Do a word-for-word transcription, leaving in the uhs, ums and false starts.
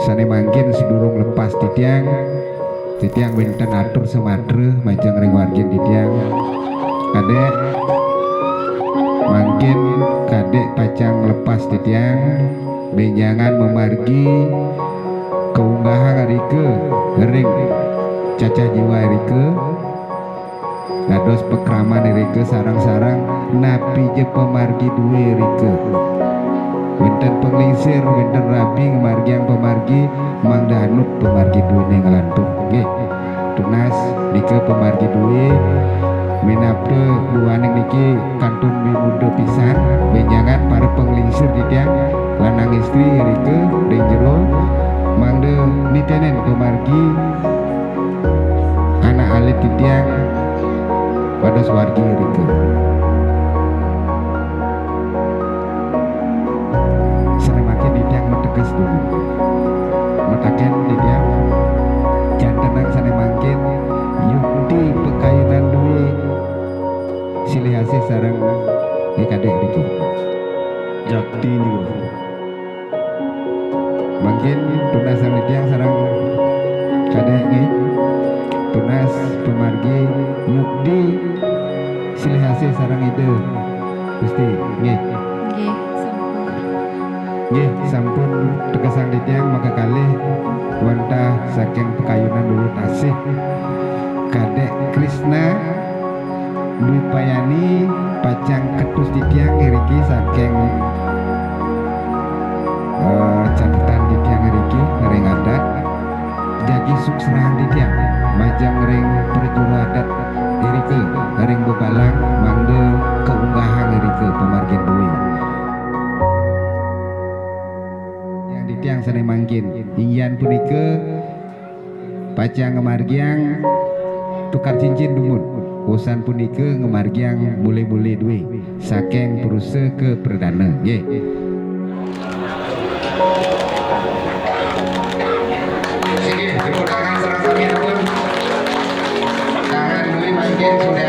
Sané mangkin sadurung lepas titiang, titiang wénten atur samatra majeng ring wargin titiang. Kadék, mangkin kadék pacang lepas titiang, bénjangan mamargi kaunggahang irika ring cacah jiwa irika, dados pakraman irika sareng-sareng, napi ja pamargi dué irika. Wénten panglingsir, wénten rabi ngamargiang pamargi, mangda anut pamargi duéné nglantur. Nggih. Tunas nika pamargi dué, minabda duaning niki kantun wimuda pisan, bénjangan para panglingsir titiang, lanang istri irika ring jero, mangda nitenin pamargi anak alit titiang pada swargi irika. Sané mangkin titiang mateges dumun. Mataken titiang, jantenang sané mangkin, yukti pakayunan dué silih asih sareng I Kadék riki. Jakti niku. Mangkin tunas sareng titiang sareng Kadék nggih. Tunas pamargi yukti silih asih sareng Ida Gusti nggih. Nggih, sampun. Nggih, sampun tegesang titiang makakalih wantah saking pakayunan welut asih. Kadék Krisna Dwipayani pacang ketus titiang iriki saking, eh, catetan titiang iriki ring adat. Jagi suksrahang titiang majeng ring prajuru adat irika ring Bebalang mangda kaunggahang irika pamargin dué. Yang titiang sané mangkin, inggihan punika pacang ngamargiang tukar cincin dumun. Wusan punika ngamargiang mulé-mulé dué saking purusa ka pradana. Nggih. Inggih, tepuk tangan sareng sami ampun. Tangan dué mangkin sudah